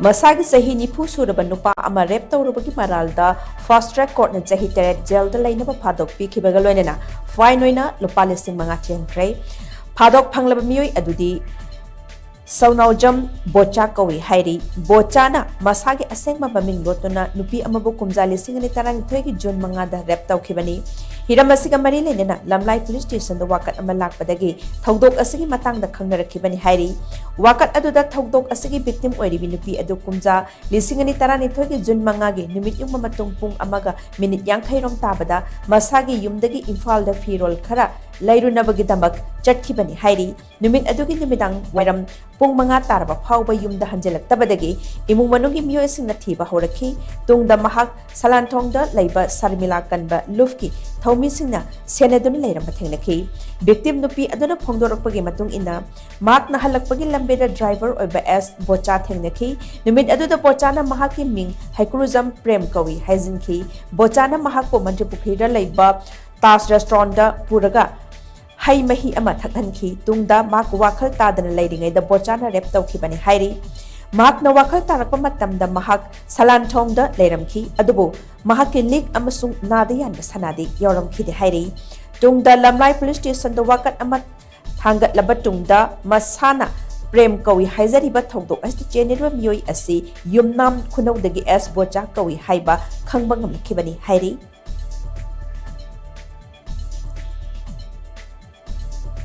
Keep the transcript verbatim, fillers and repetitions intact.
ꯃꯁꯥꯒꯤ ꯆꯍꯤ ꯅꯤꯐꯨ ꯁꯨꯔꯕ ꯅꯨꯄꯥ ꯑꯃ ꯔꯦꯞ ꯇꯧꯔꯨꯕꯒꯤ ꯃꯔꯥꯜꯗ ꯐꯥꯁ ꯇ꯭ꯔꯦꯛ ꯀꯣꯔꯠꯅ ꯆꯍꯤ ꯇꯔꯦꯠ ꯖꯦꯜꯗ ꯂꯩꯅꯕ ꯐꯥꯗꯣꯛ ꯄꯤꯈꯤꯕꯒ ꯂꯣꯏꯅꯅ ꯐꯥꯏꯟ ꯑꯣꯏꯅ ꯂꯨꯄꯥ ꯂꯤꯁꯤꯡ ꯃꯉꯥ ꯊꯤꯍꯟꯈ꯭ꯔꯦ꯫ ꯐꯥꯗꯣꯛ ꯐꯪꯂꯕ ꯃꯤꯑꯣꯏ ꯑꯗꯨꯗꯤ ꯁꯧꯅꯥꯎꯖꯝ ꯕꯣꯆꯥ ꯀꯧꯏ ꯍꯥꯏꯔꯤ꯫ ꯕꯣꯆꯥꯅ ꯃꯁꯥꯒꯤ ꯑꯁꯦꯡꯕ ꯃꯃꯤꯡ ꯂꯣꯠꯇꯨꯅ ꯅꯨꯄꯤ ꯑꯃꯕꯨ ꯀꯨꯝꯖꯥ ꯂꯤꯁꯤꯡ ꯑꯅꯤ ꯇꯔꯥꯅꯤꯊꯣꯏꯒꯤ ꯖꯨꯟ ꯃꯉꯥꯗ ꯔꯦꯞ ꯇꯧꯈꯤꯕꯅꯤ꯫ ꯍꯤꯔꯝ ꯑꯁꯤꯒ ꯃꯔꯤ ꯂꯩꯅꯅ ꯂꯝꯂꯥꯏ ꯄꯨꯂꯤꯁ ꯁ꯭ꯇꯦꯁꯟꯗ ꯋꯥꯀꯠ ꯑꯃ ꯂꯥꯛꯄꯗꯒꯤ ꯊꯧꯗꯣꯛ ꯑꯁꯤꯒꯤ ꯃꯇꯥꯡꯗ ꯈꯪꯅꯔꯛꯈꯤꯕꯅꯤ ꯍꯥꯏꯔꯤ꯫ ꯋꯥꯀꯠ ꯑꯗꯨꯗ ꯊꯧꯗꯣꯛ ꯑꯁꯤꯒꯤ ꯚꯤꯛꯇꯤꯝ ꯑꯣꯏꯔꯤꯕꯤ ꯅꯨꯄꯤ ꯑꯗꯨ ꯀꯨꯝꯖꯥ ꯂꯤꯁꯤꯡ ꯑꯅꯤ ꯇꯔꯥꯅꯤꯊꯣꯏꯒꯤ ꯖꯨꯟ ꯃꯉꯥꯒꯤ ꯅꯨꯃꯤꯠ ꯌꯨꯡꯕ ꯃꯇꯨꯡ ꯄꯨꯡ ꯑꯃꯒ ꯃꯤꯅꯤꯠ ꯌꯥꯡꯈꯩ ꯔꯣꯝ ꯇꯥꯕꯗ ꯃꯁꯥꯒꯤ ꯌꯨꯝꯗꯒꯤ ꯏꯝꯐꯥꯜꯗ ꯐꯤꯔꯣꯜ ꯈꯔ ꯂꯩꯔꯨꯅꯕꯒꯤꯗꯃꯛ ꯆꯠꯈꯤꯕꯅꯤ ꯍꯥꯏꯔꯤ꯫ ꯅꯨꯃꯤꯠ ꯑꯗꯨꯒꯤ ꯅꯨꯃꯤꯗꯥꯡ ꯋꯥꯏꯔꯝ ꯄꯨꯡ ꯃꯉꯥ ꯇꯥꯔꯕ ꯐꯥꯎꯕ ꯌꯨꯝꯗ ꯍꯟꯖꯤꯜꯂꯛꯇꯕꯗꯒꯤ ꯏꯃꯨꯡ ꯃꯅꯨꯡꯒꯤ ꯃꯤꯑꯣꯏꯁꯤꯡꯅ ꯊꯤꯕ ꯍꯧꯔꯛꯈꯤ꯫ ꯇꯨꯡꯗ ꯃꯍꯥꯛ ꯁꯂꯥꯟꯊꯣꯡꯗ ꯂꯩꯕ ꯁꯔꯃꯤꯂꯥ ꯀꯟꯕ ꯂꯨꯐꯀꯤ ꯊꯧꯃꯤꯁꯤꯡꯅ ꯁꯦꯟꯅꯗꯨꯅ ꯂꯩꯔꯝꯕ ꯊꯦꯡꯅꯈꯤ꯫ ꯚꯤꯛꯇꯤꯝ ꯅꯨꯄꯤ ꯑꯗꯨꯅ ꯐꯣꯡꯗꯣꯔꯛꯄꯒꯤ ꯃꯇꯨꯡ ꯏꯟꯅ, ꯃꯍꯥꯛꯅ ꯍꯜꯂꯛꯄꯒꯤ ꯂꯝꯕꯤꯗ ꯗ꯭ꯔꯥꯏꯚꯔ ꯑꯣꯏꯕ ꯑꯦꯁ ꯕꯣꯆꯥ ꯊꯦꯡꯅꯈꯤ꯫ ꯅꯨꯃꯤꯠ ꯑꯗꯨꯗ ꯕꯣꯆꯥꯅ ꯃꯍꯥꯛꯀꯤ ꯃꯤꯡ ꯍꯩꯀ꯭ꯔꯨꯖꯝ ꯄ꯭ꯔꯦꯝ ꯀꯧꯏ ꯍꯥꯏꯖꯤꯟꯈꯤ꯫ ꯕꯣꯆꯥꯅ ꯃꯍꯥꯛꯄꯨ ꯃꯟꯇ꯭ꯔꯤꯄꯨꯈ꯭ꯔꯤꯗ ꯂꯩꯕ ꯇꯥꯖ ꯔꯦꯁꯇꯣꯔꯦꯟꯠꯇ ꯄꯨꯔꯒ ꯍꯩ ꯃꯍꯤ ꯑꯃ ꯊꯛꯍꯟꯈꯤ꯫ ꯇꯨꯡꯗ ꯃꯍꯥꯛ ꯋꯥꯈꯜ ꯇꯥꯗꯅ ꯂꯩꯔꯤꯉꯩꯗ ꯕꯣꯆꯥꯅ ꯔꯦꯞ ꯇꯧꯈꯤꯕꯅꯤ ꯍꯥꯏꯔꯤ꯫ ꯃꯍꯥꯛꯅ ꯋꯥꯈꯜ ꯇꯥꯔꯛꯄ ꯃꯇꯝꯗ ꯃꯍꯥꯛ ꯁꯂꯥꯟꯊꯣꯡꯗ ꯂꯩꯔꯝꯈꯤ, ꯑꯗꯨꯕꯨ ꯃꯍꯥꯛꯀꯤ ꯂꯤꯛ ꯑꯃꯁꯨꯡ ꯅꯥꯗ ꯌꯥꯟꯕ ꯁꯅꯥꯗꯤ ꯌꯥꯎꯔꯝꯈꯤꯗꯦ ꯍꯥꯏꯔꯤ꯫ ꯇꯨꯡꯗ ꯂꯝꯂꯥꯏ ꯄꯨꯂꯤꯁ ꯁ꯭ꯇꯦꯁꯟꯗ ꯋꯥꯀꯠ ꯑꯃ ꯊꯥꯡꯒꯠꯂꯕ ꯇꯨꯡꯗ ꯃꯁꯥꯅ ꯄ꯭ꯔꯦꯝ ꯀꯧꯏ ꯍꯥꯏꯖꯔꯤꯕ ꯊꯧꯗꯣꯛ ꯑꯁꯤꯗ ꯆꯦꯟꯅꯔꯤꯕ ꯃꯤꯑꯣꯏ ꯑꯁꯤ ꯌꯨꯝꯅꯥꯝ ꯈꯨꯅꯧꯗꯒꯤ ꯑꯦꯁ ꯕꯣꯆꯥ ꯀꯧꯏ ꯍꯥꯏꯕ ꯈꯪꯕ ꯉꯝꯂꯛꯈꯤꯕꯅꯤ ꯍꯥꯏꯔꯤ꯫